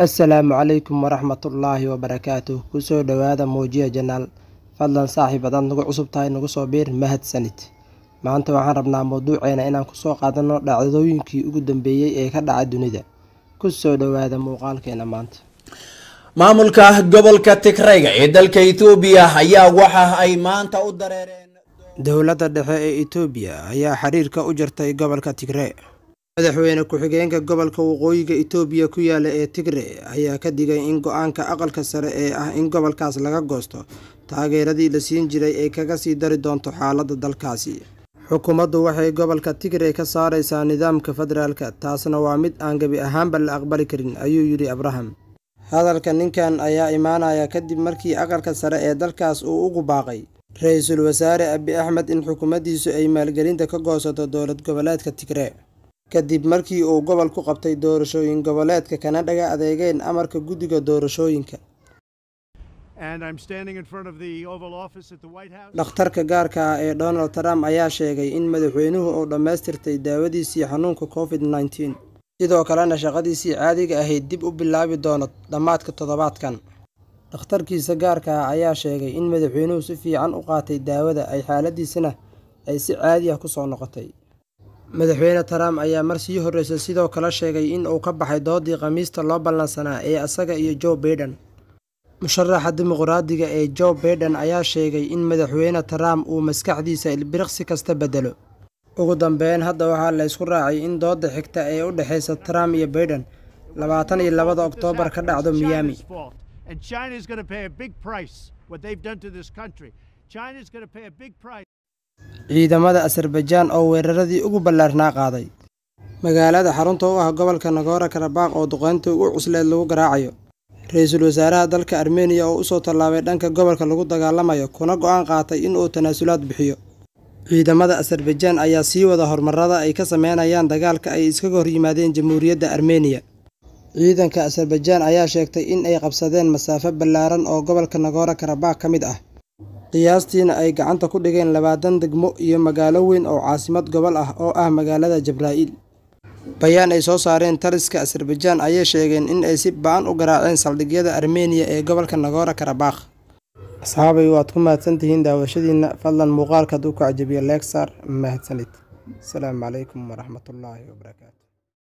Assalaamu calaykum waraxmatullaahi wabarakaatuh. Kusoo dhowaada Muujiya Channel. Fadlan saaxiib, hadaad nagu cusub tahay, nagu soo biir. Mahadsanid. Maanta waxaan rabnaa mowduuceena inaan kusoo qaadano dhacdooyinkii ugu dambeeyey ee ka dhacay dunida. Kusoo dhowaada muuqaalkeena maanta. Maamulka gobolka Tigrayga ee dalka Itoobiya ayaa waxa ay maanta u dareereen. Dowladda dhexe ee Itoobiya ayaa xiriirka u jartay gobolka Tigree. Madaxweyne ku-xigeenka gobolka waqooyiga Itoobiya ku yaala ee Tigre ayaa ka digay in go-aanka aqalka sare ee ah in gobolkaas laga goosto taageeradii la siin jiray ay kaga sii dari doonto xaaladda dalkaasi. Xukuumaddu waxay gobolka Tigre ka saareysaa nidaamka federaalka, taasna waa mid aan gebi ahaanba la aqbali karin, ayuu yidhi Abraham. Hadalka ninkan ayaa imaanaya kadib markii aqalka sare ee dalkaas uu ugu baaqay ra-iisul wasaare Abi Axmed in xukuumaddiisu ay maalgelinta ka goosato dowlad goboleedka Tigree, kadib markii uu gobolku qabtay doorashooyin goboleedka kana dhaga adeegeen amarka guddiga doorashooyinka. And I'm standing in front of the Oval Office at the White House. Dhakhtarka gaarka ah ee Donald Trump ayaa sheegay in madaxweynuhu uu dhammaystirtay daawadiisii xanuunka COVID-19, sidoo kalena shaqadiisii caadiga ahayd dib u bilaabi doono dhammaadka toddobaadkan. Dhakhtarkiisa gaarka ah ayaa sheegay in madaxweynuhu si fiican u qaatay daawada, ay xaaladiisana ay si caadi ah kusoo noqotay. Madaxweyne Trump ayaa mar sii horreysay sidoo kale sheegay in uu ka baxay doodii Khamiista loo ballansanaa ee asaga iyo Joe Biden. Musharaxa dimuqraadiga ee Joe Biden ayaa sheegay in madaxweyne Trump uu maskaxdiisa ilbiriqsi kasta bedelo. Ugu dambeyn, hadda waxaa la isku raacay in dooda xigta ee u dhexeysa Trump iyo Biden 22-da Oktoobar ka dhacdo Miami. China's fault. And China is going to pay a big price, what they've done to this country. China is going to pay a big price. Ciidamada Azerbaijan oo weeraradii ugu ballaarnaa qaaday. Magaalada xarunta u ah gobolka Nagorno Karabakh oo duqeyntii ugu cusleed lagu garaacayo. Ra-iisul wasaaraha dalka Armenia oo usoo tallaabay dhanka gobolka lagu dagaalamayo, kuna go'aan qaatay in uu tanaasulaad bixiyo. Ciidamada Azerbaijan ayaa sii wada horumarada ay ka sameynayaan dagaalka ay iskaga hor yimaadeen Jamhuuriyadda Armenia. Ciidanka Azerbaijan ayaa sheegtay in ay qabsadeen masaafo ballaaran oo gobolka Nagorno Karabakh ka mid ah, qiyaastiina ay gacanta ku dhigeen 20 degmo iyo magaalo weyn oo caasimad gobol ah oo ah magaalada Jabraa'il. Bayaan ay soo saareen taliska Azerbaijan ayay sheegeen in ay si ba'an u garaaceen saldhigyada Armenia ee gobolka Nagorno Karabakh. Asxaabay, waad ku mahadsantihiin daawashadiina. Fadlan muuqaalka hadduu ku cajabiyo like saar. Mahadsanid. Asalaamu calaykum waraxmatullaahi wabarakaatu.